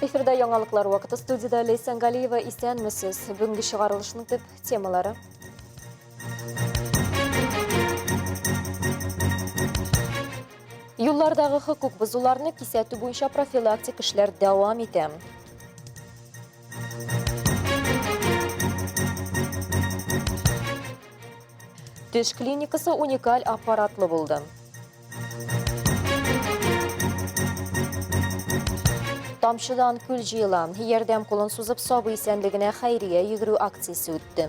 Эфирда яңалыклар вакыты студиядә Ләйсән Галиева исәнмесез. Бүгенге чыгарылышның төп темалары. Юллардагы хокук бозуларны кисәтү буенча профилактик эшләр дәвам итә. Теш клиникасы уникаль аппаратлы булды. Тамчыдан күл җыела. Ярдәм кулын сузып сабый исәнлегенә хәйрия йөгерү акциясе үтте.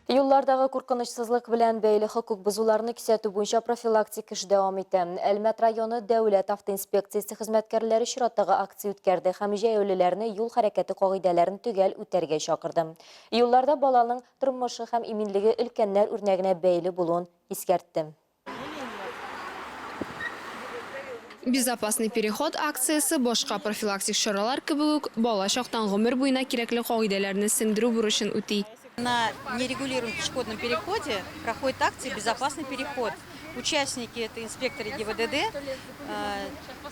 Юллардагы куркынычсызлык белән бәйле хокук бозуларны кисәтү буенча профилактик эш дәвам итә. Әлмәт районы дәүләт автоинспекциясе хезмәткәрләре чираттагы акция үткәрде һәм җәяүлеләрне юл хәрәкәте кагыйдәләрен төгәл үтәргә чакырды. Юлларда баланың тормышы һәм иминлеге өлкәннәр үрнәгенә бәйле булуын искәртте. Безопасный переход акциясе, башка профилактик чаралар кебек үк, бала чактан гомер буена кирәкле кагыйдәләрне сеңдерү бурычын үти. На нерегулируемом пешеходном переходе проходит акция Безопасный переход. Участники это инспекторы ГИБДД,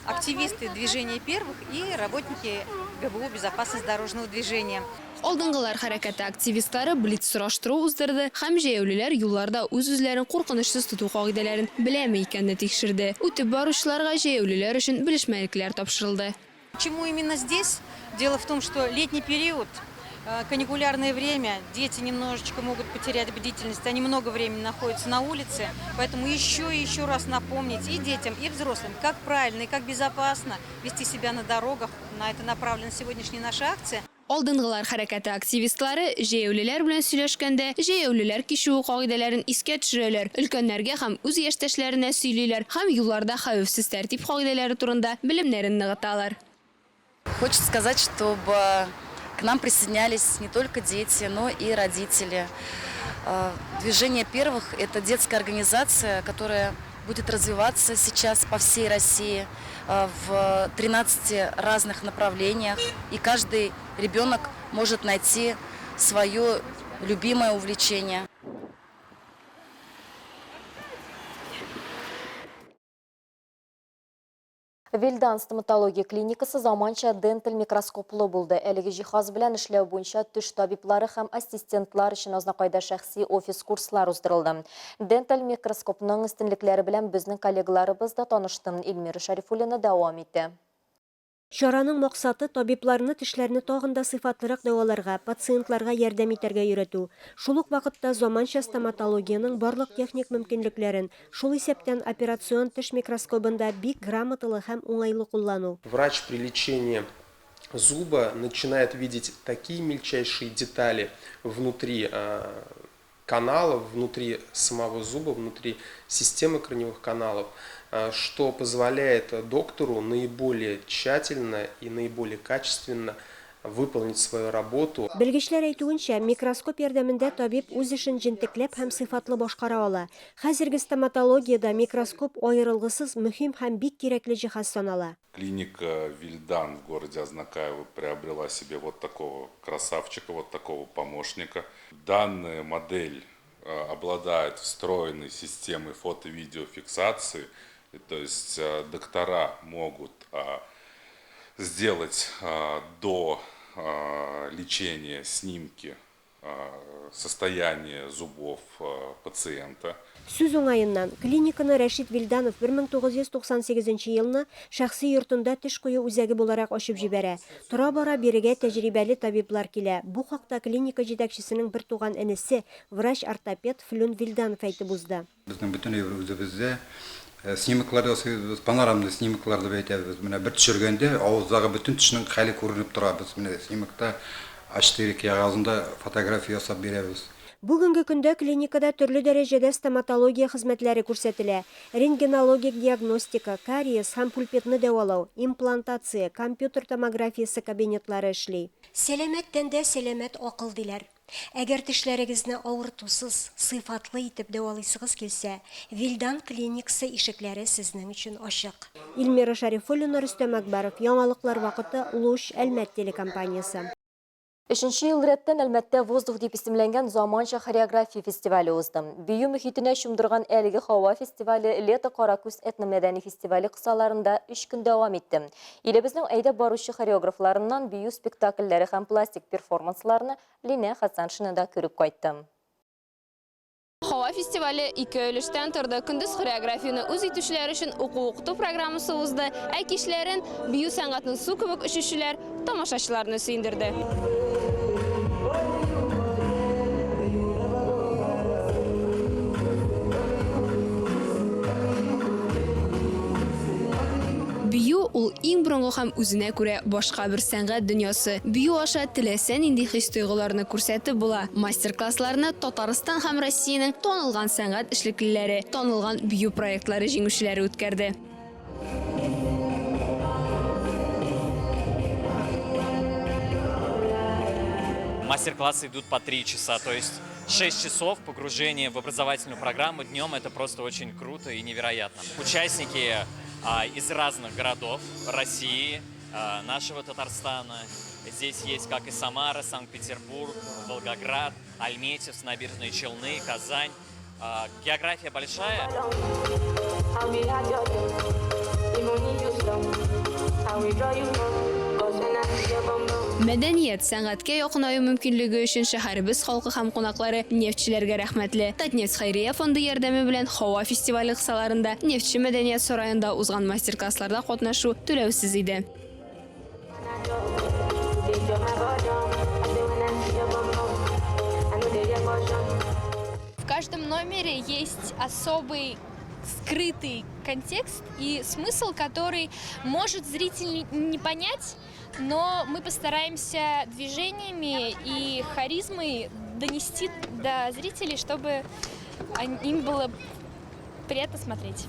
активисты движения первых и работники ГБУ Безопасность дорожного движения. Алдынгылар хәрәкәте активистлары блиц-сораштыру уздырды һәм җәяүлеләр юлларда үз-үзләрен куркынычсыз тоту кагыйдәләрен беләме икәнне тикшерде. Үтеп баручыларга җәяүлеләр өчен белешмәлекләр тапшырылды. Почему именно здесь? Дело в том, что летний период, каникулярное время, дети немножечко могут потерять бдительность, они много времени находятся на улице, поэтому еще и еще раз напомнить и детям, и взрослым, как правильно и как безопасно вести себя на дорогах, на это направлена сегодняшняя наша акция. Алдынгылар хәрәкәте активистлары җәяүлеләр белән сөйләшкәндә, җәяүлеләр кичүе кагыйдәләрен искә төшерәләр, өлкәннәргә һәм үз яшьтәшләренә сөйлиләр һәм юлларда хәвефсез тәртип кагыйдәләре турында белемнәрен ныгыталар. Хочется сказать, чтобы к нам присоединялись не только дети, но и родители. Движение первых – это детская организация, которая будет развиваться сейчас по всей России в 13 разных направлениях, и каждый ребенок может найти свое любимое увлечение. Вильдан стоматология клиникасы заманча денталь микроскоплы булды. Әлеге җиһаз белән эшләү буенча теш табиблары һәм ассистентлар өчен Азнакайда шәхси офис курслар уздырылды. Денталь микроскопның өстенлекләре белән безнең коллегаларыбыз да танышты. Эльмира Шәрифуллина дәвам итә. Чараның максаты, табибларны тешләрне тагын да сыйфатлырак дәваларга, пациентларга ярдәм итәргә өйрәтү. Шул ук вакытта заманча стоматологиянең барлык техник мөмкинлекләрен, шул исәптән операцион теш микроскобын да бик грамоталы һәм уңайлы куллану. Врач при лечении зуба начинает видеть такие мельчайшие детали внутри каналов, внутри самого зуба, внутри системы корневых каналов, что позволяет доктору наиболее тщательно и наиболее качественно выполнить свою работу. Белгечләр әйтүенчә, микроскоп ярдәмендә табиб үз эшен җентекләп һәм сыйфатлы башкара ала. Хәзерге стоматологиядә микроскоп аерылгысыз мөһим һәм бик кирәкле җиһаз санала. Клиника Вильдан в городе Азнакаево приобрела себе вот такого красавчика, вот такого помощника. Данная модель обладает встроенной системой фото-видеофиксации, то есть доктора могут сделать до лечения снимки состояние зубов пациента. Сүз уңаеннан, клиниканы Рәшит Вилданов 1998 нче елны шәхси йортында теш кую үзәге буларак ачып җибәрә. Тора-бара бирегә тәҗрибәле табиблар килә. Бу хакта клиника җитәкчесенең бертуган энесе, врач-ортопед Флүн Вилданов әйтеп узды. Безнең бөтен әйбер үзебездә. Снимоклар ясыйбыз, панорамный снимоклар дип әйтәбез. Менә бер төшергәндә авыздагы бөтен тешнең хәле күренеп тора. Без менә снимокта А4 кәгазендә фотография ясап бирәбез. Бүгенге көндә клиникада төрле дәрәҗәдә стоматология хезмәтләре күрсәтелә, рентгенологик диагностика, кариес һәм пульпитны дәвалау, имплантация, компьютер томографиясе кабинетлары эшли. Сәламәт тәндә сәламәт акыл, диләр. Әгәр тешләрегезне авыртусыз, сыйфатлы итеп дәвалыйсыгыз килсә, Вильдан клиникасы ишекләре сезнең өчен ачык. Илмира Шәрифуллина, Рөстәм Әкбәров, Яңалыклар вакыты, Луч, Әлмәт телекомпаниясе. Өченче ел рәттән Әлмәттә Воздух дип исемләнгән заманча хореография фестивале узды. Бию мөхитенә чумдырган әлеге һава фестивале Лето Каракүз этномәдәни фестивале кысаларында өч көн дәвам итте. Илебезнең әйдәп баручы хореографларыннан бию спектакльләре һәм пластик перформансларны Линә Хәсәншина да күреп кайтты. Һава фестивале ике өлештән торды. Көндез хореографияне үз итүчеләр өчен уку-укыту программасы узды, ә кичләрен бию сәнгатен су кебек эчүчеләр тамашачыларны сөендерде. Бию ул иң борынгы һәм үзенә күрә башка бер сәнгать дөньясы. Бию аша теләсә нинди хис-тойгыларны күрсәтеп була. Мастер-классларны Татарстан һәм Россиянең танылган сәнгать эшлеклеләре, танылган бию проектлары җиңүчеләре үткәрде. Мастер-классы идут по 3 часа, то есть 6 часов погружения в образовательную программу днем, это просто очень круто и невероятно. Участники из разных городов России, нашего Татарстана. Здесь есть как и Самара, Санкт-Петербург, Волгоград, Альметьевск, Набережные Челны, Казань. География большая. Мәдәният, сәнгатькә якынаю мөмкинлеге өчен шәһәребез халкы һәм кунаклары нефтьчеләргә рәхмәтле. Татнефть хәйрия фонды ярдәме белән Һава фестивале кысаларында Нефтьче мәдәният сараенда узган мастер-классларда катнашу түләүсез иде. В каждом номере есть особый скрытый контекст и смысл, который может зритель не понять, но мы постараемся движениями и харизмой донести до зрителей, чтобы им было приятно смотреть.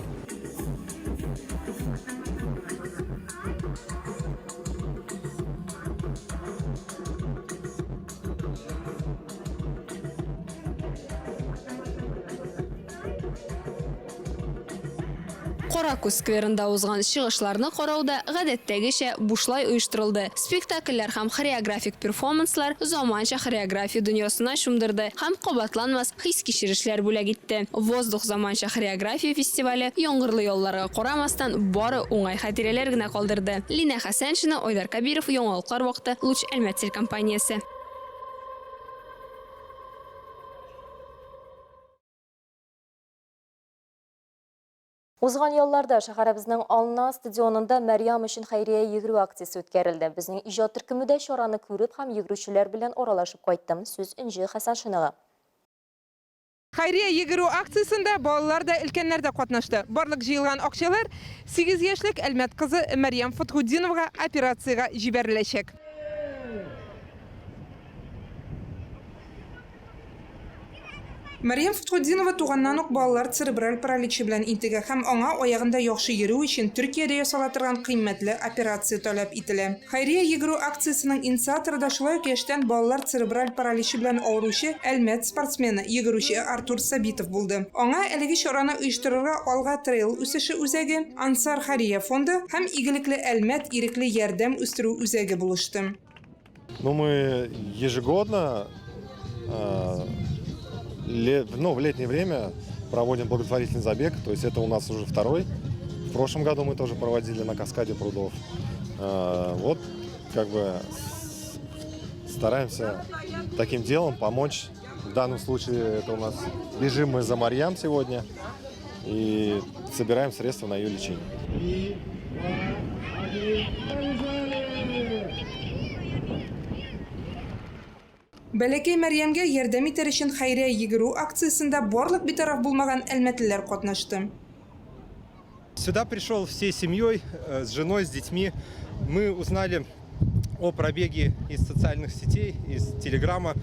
Каракүз скверында узган чыгышларны карау да, гадәттәгечә, бушлай оештырылды. Спектакльләр һәм хореографик перформанслар заманча хореография дөньясына чумдырды һәм кабатланмас хис-кичерешләр бүләк итте. Воздух заманча хореография фестивале, яңгырлы ялларга карамастан, бары уңай хатирәләр генә калдырды. Линә Хәсәншина, Айдар Кәбиров, Яңалыклар вакыты, Луч Әлмәт телекомпаниясе. Узган ялларда шәһәребезнең Ална стадионында Мәрьям өчен хәйрия йөгерү акциясе үткәрелде. Безнең иҗат төркеме дә чараны күреп һәм йөгерүчеләр белән аралашып кайтты. Сүз Энҗе Хәсәншинага. Хәйрия йөгерү акциясендә балалар да, өлкәннәр дә катнашты. Барлык җыелган акчалар 8 яшьлек Әлмәт кызы Мәрьям Фатхутдиновага операциягә җибәреләчәк. Мәрьям Фатхутдинова туганнан ук балалар церебраль параличы белән интегә һәм аңа аягында яхшы йөрү өчен Төркиядә ясала торган кыйммәтле операция таләп ителә. Хәйрия йөгерү акциясенең инициаторы да шулай ук яшьтән балалар церебраль параличы белән авыручы Әлмәт спортсмены, йөгерүче Артур Сабитов булды. Аңа әлеге чараны оештырырга Алга трейл үсеше үзәге, Ансар хәрия фонды һәм Игелекле Әлмәт ирекле ярдәм үстерү үзәге булышты. Ну, мы ежегодно, ну, в летнее время проводим благотворительный забег, то есть это у нас уже второй. В прошлом году мы тоже проводили на Каскаде прудов. Вот, как бы стараемся таким делом помочь. В данном случае это у нас бежим мы за Марьям сегодня и собираем средства на ее лечение. 3, 2, 1, побежали! Бәләкәй Мәрьямгә ярдәм итәр өчен хәйрия йөгерү акциясендә барлык битараф булмаган әлмәтлеләр катнашты. Сюда пришел всей семьей, с женой, с детьми. Мы узнали о пробеге из социальных сетей, из Телеграма.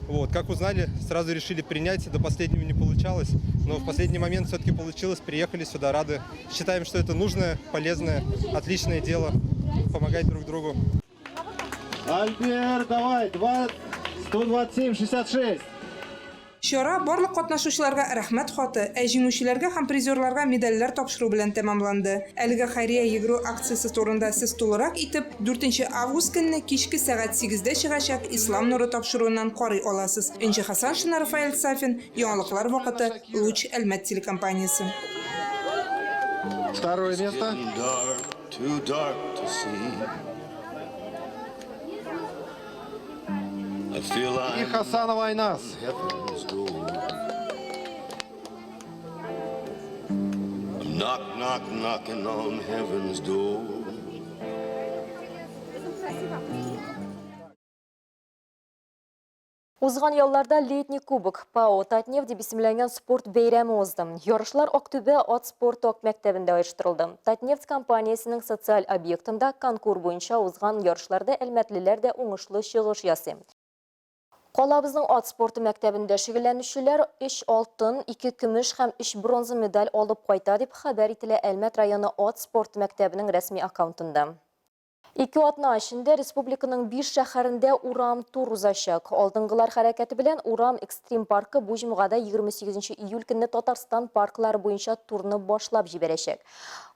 Вот, как узнали, сразу решили принять, до последнего не получалось, но в последний момент все-таки получилось, приехали сюда, рады. Считаем, что это нужное, полезное, отличное дело, помогать друг другу. Альберт, давай, 2, 127, 66. Чара барлык катнашучыларга Рәхмәт хаты, ә җиңүчеләргә һәм призерларга медальләр тапшыру белән тәмамланды. Әлеге хәйрия йөгерү акциясе турында сез тулырак итеп, дүртенче август көнне кичке сәгать сигездә чыгачак Ислам нуры тапшыруыннан карый аласыз. Энҗе Хәсәншина, Рафаэль Сафин, Яңалыклар вакыты, Луч Әлмәт телекомпаниясе. Второе место. И Хасанова Айназ. Knock, knock, knocking on heaven's door. Узган ялларда Летний кубок ПАО Татнефть дип исемләнгән спорт бәйрәме узды. Ярышлар Актүбә ат спорты ак мәктәбендә оештырылды. Татнефть компаниясенең социаль объектында конкур буенча узган ярышларда әлмәтлеләр дә уңышлы чыгыш ясый. Калабызның ат спорты мәктәбендә шөгыльләнүчеләр 3 алтын, 2 көмеш һәм 3 бронза медаль алып кайта, дип хәбәр ителә Әлмәт районы ат спорты мәктәбенең рәсми аккаунтында. Ике атна эчендә республиканың биш шәһәрендә урам тур узачак. Алдынгылар хәрәкәте белән урам экстрим паркы бу җомгада 28 июль көнне Татарстан парклары буенча турны башлап җибәрәчәк.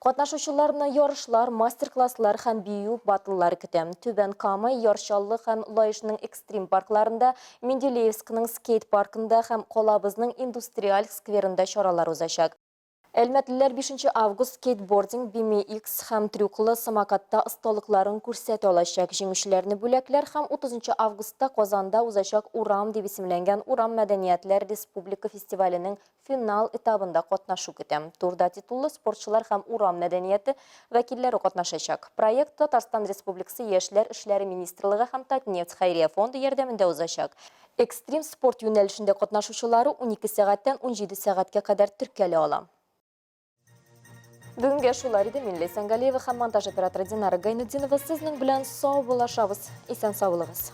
Катнашучыларны ярышлар, мастер-класслар һәм бию баттллары көтә. Түбән Кама, Яр Чаллы һәм Лаешның экстрим паркларында, Менделеевскның скейт-паркында һәм калабызның индустриаль скверында чаралар узачак. Әлмәтлеләр 5 август скейтбординг, BMX һәм трюклы самокатта осталыкларын күрсәтә алачак. Җиңүчеләрне бүләкләр һәм 30 августта Казанда узачак Урам дип исемләнгән Урам мәдәниятләр республика фестиваленең финал этабында катнашу көтә. Турда титуллы спортчылар һәм урам мәдәнияте вәкилләре катнашачак. Проект Татарстан Республикасы Яшьләр эшләре министрлыгы һәм Татнефть хәйрия фонды ярдәмендә узачак. Экстрим спорт юнәлешендә катнашучылары 12 сәгатьтән 17 сәгатькә кадәр теркәлә ала. Бүгенгә шулар иде. Мин Ләйсән Галиева һәм монтаж операторы Динара Гайнутдинова сезнең белән сау булашабыз. Исән сау булыгыз.